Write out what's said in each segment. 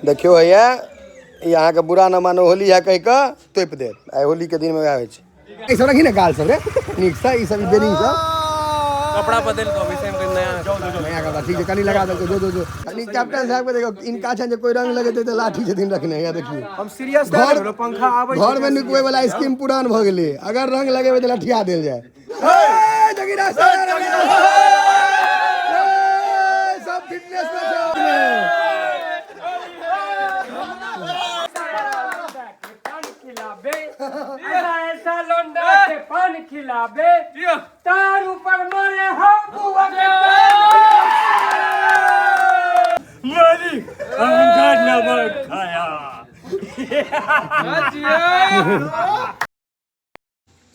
देखियौ हैया, ई अहाँके बुरा न मानो, होली है कहि कऽ तोपि देत। आइ होलीके दिनमे वएह होइ छै। ई सब रखी ने गाल सब रे नीकसँ, ई सब बेरिंग सब। कपड़ा बदल कऽ अबै छै, नया नया कपड़ा। ठीक छै, कनि लगा देलकै। जो जो जो, कनि कैप्टन साहब के देखियौ, इनका छनि जे कोइ रंग लगेतै तऽ लाठी छथिन रखने। हैया देखियौ, हम सीरियस घर पंखा आबै। घर में नुकबै वाला स्कीम पुरान भऽ गेलै। अगर रंग लगेबै तऽ लठिया देल जाय। ए, जगीरा सर, ए, सब फिटनेस में छै। पान खिलाबे, ऐसा ऐसा लौंडा के पान खिलाबे, तार ऊपर मारे हम बुआ के। मालिक, हमका नमक खाया।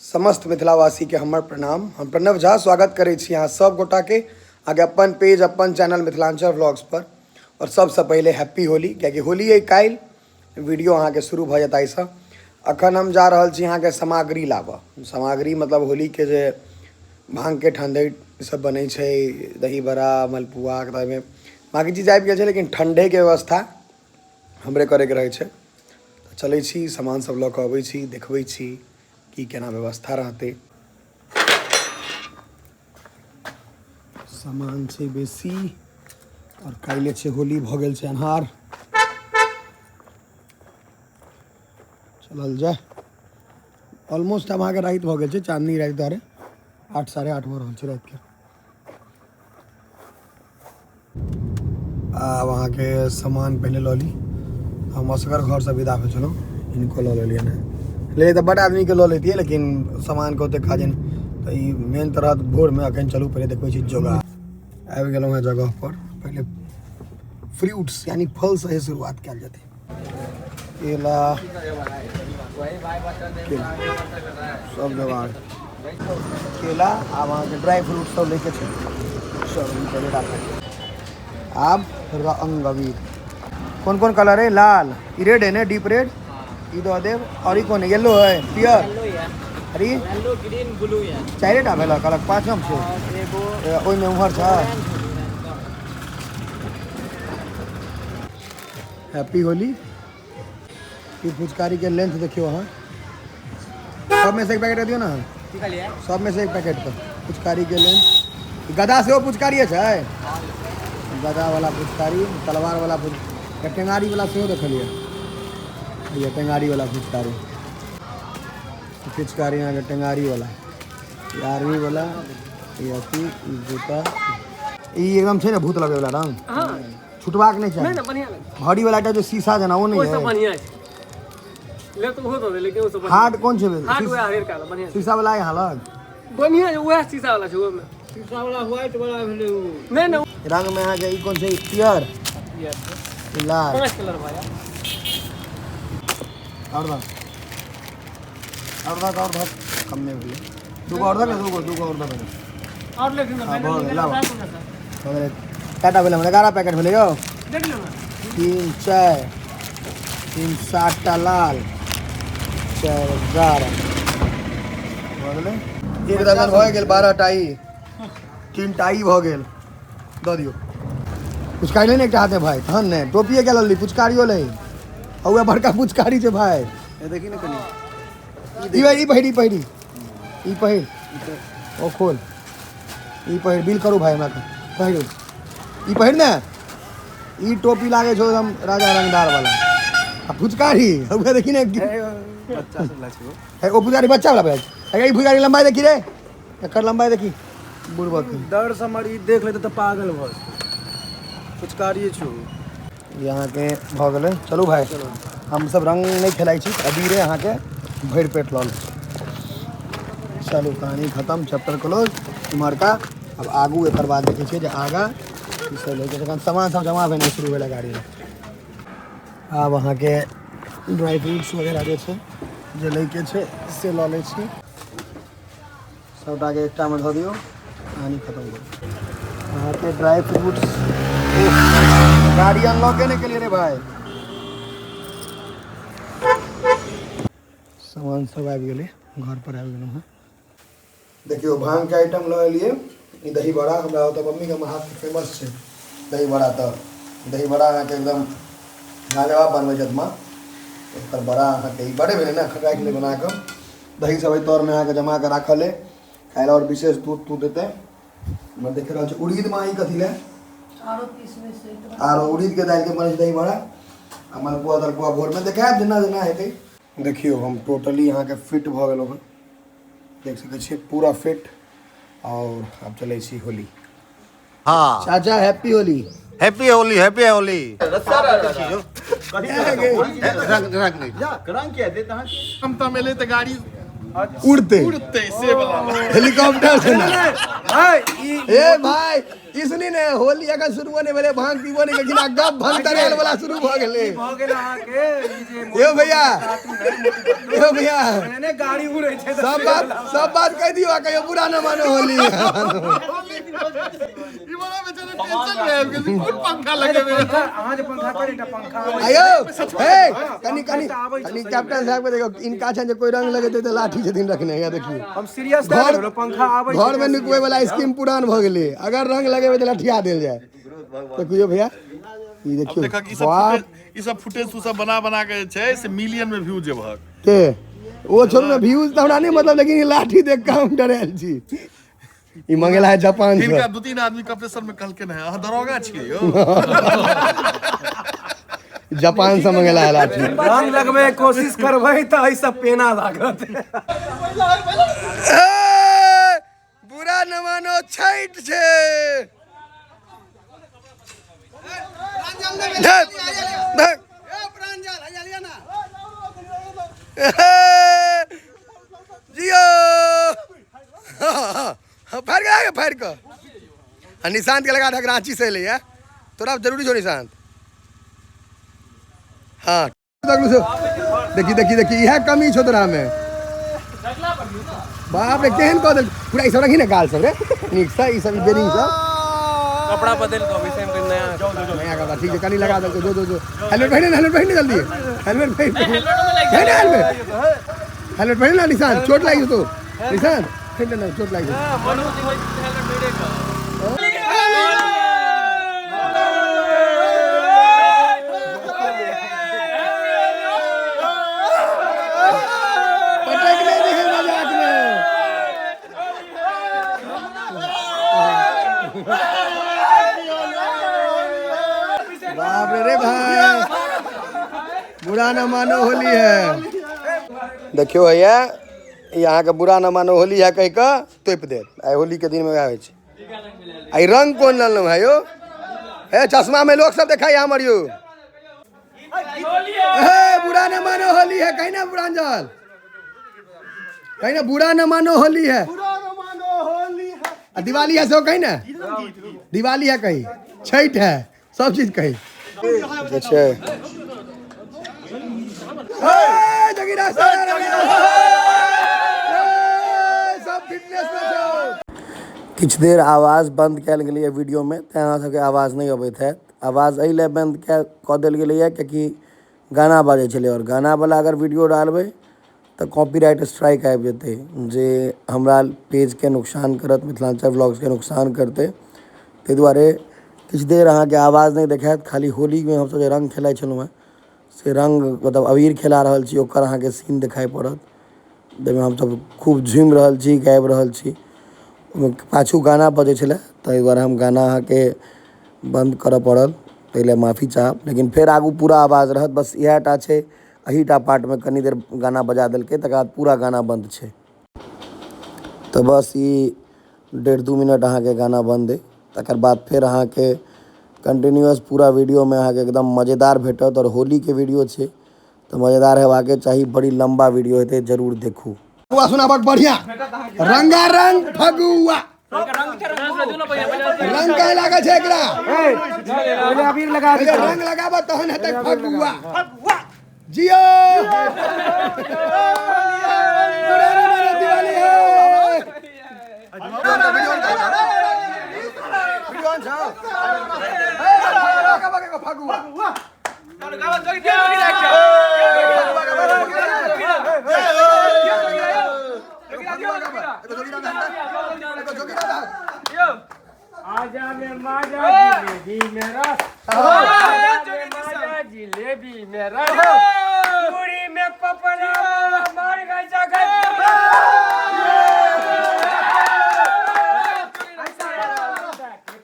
समस्त मिथिलावासी के हमर प्रणाम। हम प्रणव झा स्वागत करै छी अहाँ सब गोटा के आगे अपन पेज, अपन चैनल मिथिलांचल व्लॉग्स पर। और सबसँ पहिले हैप्पी होली, कियाकि होली अइ काल्हि, वीडियो अहाँके शुरू भऽ जायत आइसँ। अखन हम जा रहल छी अहाँके सामग्री लाबऽ। सामग्री मतलब होली के जे भांग के ठंडई सब बनै छै, दही बड़ा, मलपुआ, ओहिमे बाँकी चीज आबि गेल छै, लेकिन ठंडे के व्यवस्था हमरे करैके रहै छै। तऽ चलै छी, सामान सब लऽ कऽ अबै छी, देखबै छी की केना व्यवस्था रहतै। सामान छै बेसी और काल्हि छै होली, भऽ गेल छै अन्हार। चलल जाय। ऑलमोस्ट आब अहाँके राति भऽ गेल छै, चांदनी राति दुआरे 8, 8:30 भऽ रहल छै रातिके। आब अहाँके सामान पहिले लऽ ली। हम असगर घरसँ विदा भेल छलहुँ, हिनको लऽ लेलियनि हेँ। ले तऽ बड्ड आदमीके लऽ लैतियै, लेकिन सामानके ओतेक काज नहि, तऽ ई मेन तऽ रहत भोरमे। एखन चलू, पहिले देखबै छी जोगाड़। आबि गेलहुँ हेँ जगहपर। पहिले फ्रूट्स यानी फलसँ ही शुरुआत कयल जेतै। केला, केला सब जोगाड़, केला। आब अहाँके ड्राई फ्रूट सब लैके छै। सब ई पहिले राखल। आब रंग अबीर कोन कोन कलर है? लाल, ई रेड है ने, डीप रेड, ई दऽ देब। और ई कोन है? येलो है, पियर। अरे, येलो, ग्रीन, ब्लू या। चारिटा भेल कलर, पाँचम छै। एगो ओहिमे उम्हर छै। हैप्पी होली। ई फुचकारी के लेंथ देखियौ अहाँ। सब में से एक पैकेट दियौ ने। सब में से एक पैकेट। पर फुचकारी के लेंथ, गदा सेहो फुचकारिए छै। गदा वाला फुचकारी, तलवार वाला फुच, टेंगारी वाला सेहो देखलियै। ये टेंगारी वाला फुचकारी, पिचकारी अहाँके टेंगारी वाला, ई आर्मी वाला, ई अथी, ई जूता, ई एकदम छै ने भूत लगै वाला रंग। छुटबाक नहि चाही। नहि, बढ़िया लगे। भरी वाला एकटा जे शीशा जेना ओ नहि ओहिसँ है। बढ़िया छै। ले तऽ ओहो दऽ दे, लेकिन ओहिसँ बढ़िया। हार्ड कोन छै? हार्ड वएह हरियरका वाला बढ़िया छै। शीशा वाला यहाँ लग। बढ़िया छै, वएह शीशा वाला छै ओहिमे। शीशा वाला, व्हाइट वाला भेलै ओ। नहि नहि। रंग में अहाँके ई कोन छै? पियर, ई लाल। पाँच कलर भऽ। और दऽ, और दऽ, और दऽ। कम नहि भेलै। दूगो और दऽ ने, दूगो, दूगो और दऽ भेलै। और लेकिन हाँ, भऽ गेल, लाबऽ। भऽ गेलै। कएटा भेलै हमरा? 11 पैकेट भेलै यौ। देख लियौ ने। 3, 4, 3, 7टा लाल, 4, 11 भऽ गेलै। एक दर्जन भऽ गेल, 12टा ई, 3टा ई भऽ गेल। दऽ दियौ। पुचकारी ले ने एकटा हाथे भाय, तहन ने टोपिए के लली, पुचकारियो ले। आ उएह बड़का पुचकारी छै भाय। ए, देखी ने कनि। ई भाई, ई पहिर, ई पहिर, ई पहिर, ओ खोल, ई पहिर। बिल करू भाय हमरा। पहिरू, ई पहिर ने। ई टोपी लागे छौ एकदम राजा रंगदार वाला। आ फुचकारी उएह देखी ने। बच्चा सब ला छै ओ। हे, ओ फुचकारी बच्चा वाला भेल छै। ई फुचकारी लंबाई देखी रे, एकर लंबाई देखी बुड़बक। डर से हमर ई देख लेतै तऽ पागल भऽ जेतै। फुचकारिये छौ। ई अहाँके भऽ गेलै। चलू भाय, हमसब रंग नहि खेलाइ छी, अबीरे अहाँके भरि पेट लऽ लै छी। चलू, कहानी खतम, चैप्टर क्लोज इम्हरका। आब आगू एकर बाद देखै छियै जे आगाँ की सब लै के छै। एखन सामान सब जमा भेनाइ शुरू भेलै गाड़ीमे। आब अहाँके ड्राई फ्रूट्स वगैरह जे छै, जे लैके छै से लऽ लै छी। सबटाके एकटामे धऽ दियौ, कहानी खतम करू। अहाँके ड्राई फ्रूट्स। गाड़ी अनलॉके नहि केलियै रे भाय। सामान सब आबि गेलै, घर पर आबि गेलहुँ हँ। देखियौ, भांगके आइटम लऽ एलियै। ई दही बड़ा हमरा ओतऽ मम्मीके हाथके फेमस छै दही बड़ा। तऽ दही बड़ा अहाँके एकदम लाजवाब बनबै छथि माँ। एकर बड़ा अहाँके ई बड़े भेलै ने, एखन राखि लेबै बना कऽ। दही सब एहि तरमे अहाँके जमा कऽ राखल अइ खाइ लए, आओर विशेष दूध तूध देतै। इम्हर देख रहल छी उड़ीद माँ, ई कथी लए? आरो उड़ीदके दालिके बनै छै दही बड़ा आ मलपुआ तलपुआ भोरमे देखायब जेना जेना हेतै। देखियौ हम टोटली अहाँके फिट भऽ गेलहुँ हँ, देख सकै छियै पूरा फिट। आओर आब चलै छी होली। हाँ चाचा happy Holi. Happy Holi, happy Holi. क्षमता मिले तऽ गाड़ी उड़ते उड़ते से वाला। हेलीकॉप्टर से ना। भाई ई ए भाई ई सुनी ने, होली अखन शुरू नहि भेलै, भांग पीबो नहि केलखिन आ गप भंगतरेल वाला शुरू भऽ गेलै। भऽ गेल अहाँके ई जे यौ भैया, यौ भैया, ने गाड़ी उड़ै छै तऽ सब बात कहि दियौ आ कहियो बुरा न मानो होली। ई वाला बेचारा टेंशन में आबि गेल, कोन पंखा लगेबै। पंखा अहाँ जे पंखा पर एकटा पंखा आबै आयौ हे कनी कनी कनी कैप्टन साहब के देखो, इनका छनि जे कोई रंग लगेतै तऽ लाठी छथिन रखने। या देखियौ हम सीरियस घर भेलो, पंखा आबै घर में नुकबै वाला स्कीम पुरान भऽ गेलै, अगर रंग लगेबै तऽ लठिया देल जाय। तऽ कहियो भैया ई देखियौ देखक ई सब बाप फुटेज, ई सब फुटेज तू सब बना बना के जे छै से मिलियन में व्यू जेबहक। के ओ छोड़ू ने व्यूज तऽ हमरा नहि मतलब, लेकिन ई लाठी देख कऽ हम डरायल छी। ई मंगेला है जापान से। हिनका 2-3 आदमी कपिलेश्वर में कहलखिन है अहाँ दरोगा छियै यौ। जापान से मंगेला है लाठी। रंग लगबै के कोशिश करबै तऽ एहि सब पेना लागत। ए, बुरा न मानो छठि छै। धक, धक। ए, जियो। फाड़ि कऽ फाड़ि कऽ आ निशांत के लगा दहक, रांची से एलै है, तोरा जरूरी छौ निशांत। हाँ देखी देखी देखी, इएह कमी छौ तोरा में। बाप रे केहन कऽ देल पूरा। ई सब रखी ने गाल सब रे नीकसँ, ई सब बेरिंग सब। कपड़ा बदल कऽ अबै छै नया नया कपड़ा, ठीक छै कनी लगा देलकै। जो जो जो हेलमेट पहिने ने, हेलमेट पहिने जल्दी, हेलमेट पहिन पहिने, हेलमेट हेलमेट पहिने ना निशान, चोट लागि जेतौ निशान, पहिने ना चोट लागि जेतौ। पटक नहि दिहे मजाक में। बाप रे रे भाई बुरा न मानो होली है। देखियो भैया ई अहाँके बुरा न मानो होली है कहि कऽ तोपि देत। आइ होली के दिन में वएह होइ छै। आ ई रंग कोन लेलहुँ है यौ? हे चश्मा में लोक सब देखाइ हमर यौ। हे बुरा न मानो होली है कहीं ना, बुरांजल कहीं ना, बुरा न मानो होली है। आ दिवाली है सो कहीं ना, दिवाली है कहीं, छठ है, सब चीज कहीं छै। हे, जगीरा सर, सब फिटनेस में छौ। किछु देर आवाज बन्द कयल गेलैए वीडियोमे, तेँ अहाँ सबके आवाज नहि अबैत हैत। आवाज एहि लए बन्द कऽ देल गेलैए किएकि गाना बाजै छलै, आओर गानावला अगर वीडियो डालबै तऽ कॉपीराइट स्ट्राइक आबि जेतै, जे हमरा पेजके नुकसान करत, मिथिलाञ्चल ब्लॉग्सके नुकसान करतै। ताहि दुआरे किछु देर अहाँके आवाज नहि देखायत। खाली होलीमे हमसब जे रङ्ग खेलाइ छलहुँ हेँ से रङ्ग मतलब अबीर खेला रहल छी, ओकर अहाँके सीन देखाइ पड़त, जाहिमे हमसब खूब झूमि रहल छी, गाबि रहल छी। ओहिमे पाछू गाना बजै छलै, ताहि दुआरे हम गाना अहाँके बन्द करऽ पड़ल, ताहि लए माफी चाहब। लेकिन फेर आगू पूरा आवाज रहत, बस इएह टा छै, एहीटा पार्टमे कनि देर गाना बजा देलकै, तकर बाद पूरा गाना बन्द छै। तऽ बस ई 1.5-2 मिनट अहाँके गाना बन्द अइ, तकर बाद फेर अहाँके कंटिन्यूअस पूरा वीडियोमे अहाँके एकदम मजेदार भेटत। आओर होलीके वीडियो छै तऽ मजेदार हेबाके चाही। बड़ी लम्बा वीडियो हेतै, जरूर देखू। फगुआ सुनाबक बढ़िया रंगारंग फगुआ। रंग काहे लागल छै एकरा? पहिले अबीर लगा पहिले रंग लगाबऽ तहन हेतै फगुआ। जियो पुराना मानो दिवाली है। फगुआ आजा में माजा जिलेबी में रस, आजा में माजा जिलेबी जलेबी में रस, पूरी में पपड़ा, मार गए जगत।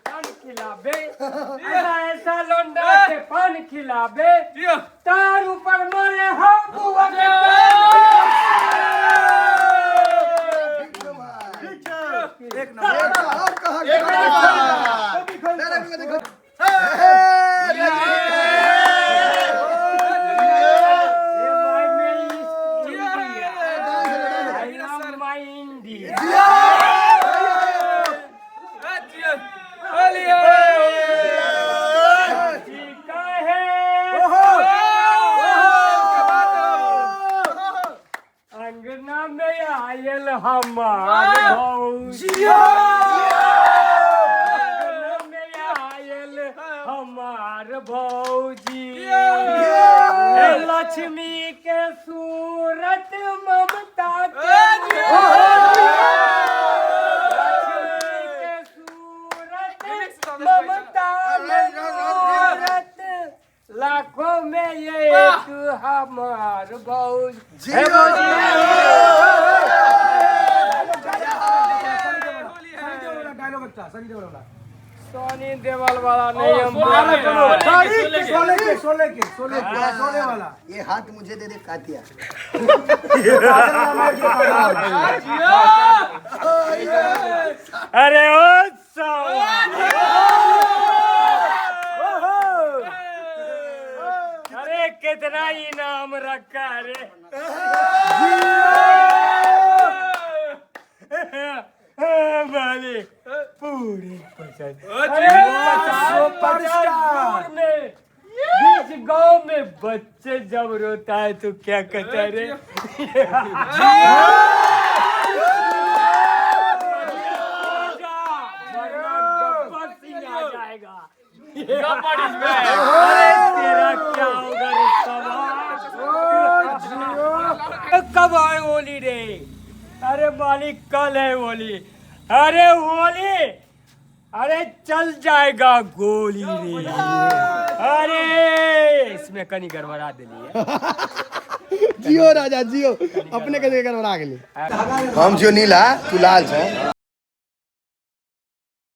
पान खिलाबे, ऐसा ऐसा लौंडा के पान खिलाबे, तार ऊपर मारे हम बुआ के। एक नंबर। कहाँ देखो। ये my India, I love my India. ठीक है, अंगना में आयल हमार भौजी, अंगना में आयल हमार भौजी, हे लक्ष्मी के सूरत ममता के, लक्ष्मी के सूरत ममता में सूरत, लाखों में ये एक हमार भौजी। हे भौजी। डायलॉग एकटा सनी देओल वाला। सोनी देवल वाला नहीं, हम बोल रहे हैं। शोले के, शोले के, शोले के, शोले वाला। ये हाथ मुझे दे दे कातिया। अरे ओ साला, अरे कितना इनाम रखा है रे मालिक, पूरे 50, अरे 50 50 दूर में बीच गांव में बच्चे जब रोता है तो क्या कहता है रे? वरना गब्बर सिंह आ जाएगा। अरे तेरा क्या होगा रे सवाल? कब आए होली रे? अरे मालिक कल है होली। अरे होली, अरे चल जाएगा गोली रे। अरे इसमें कनी गड़बड़ा दिली है। जियो राजा जियो, अपने के गड़बड़ा गेली। हम छियो नीला, तू लाल छै।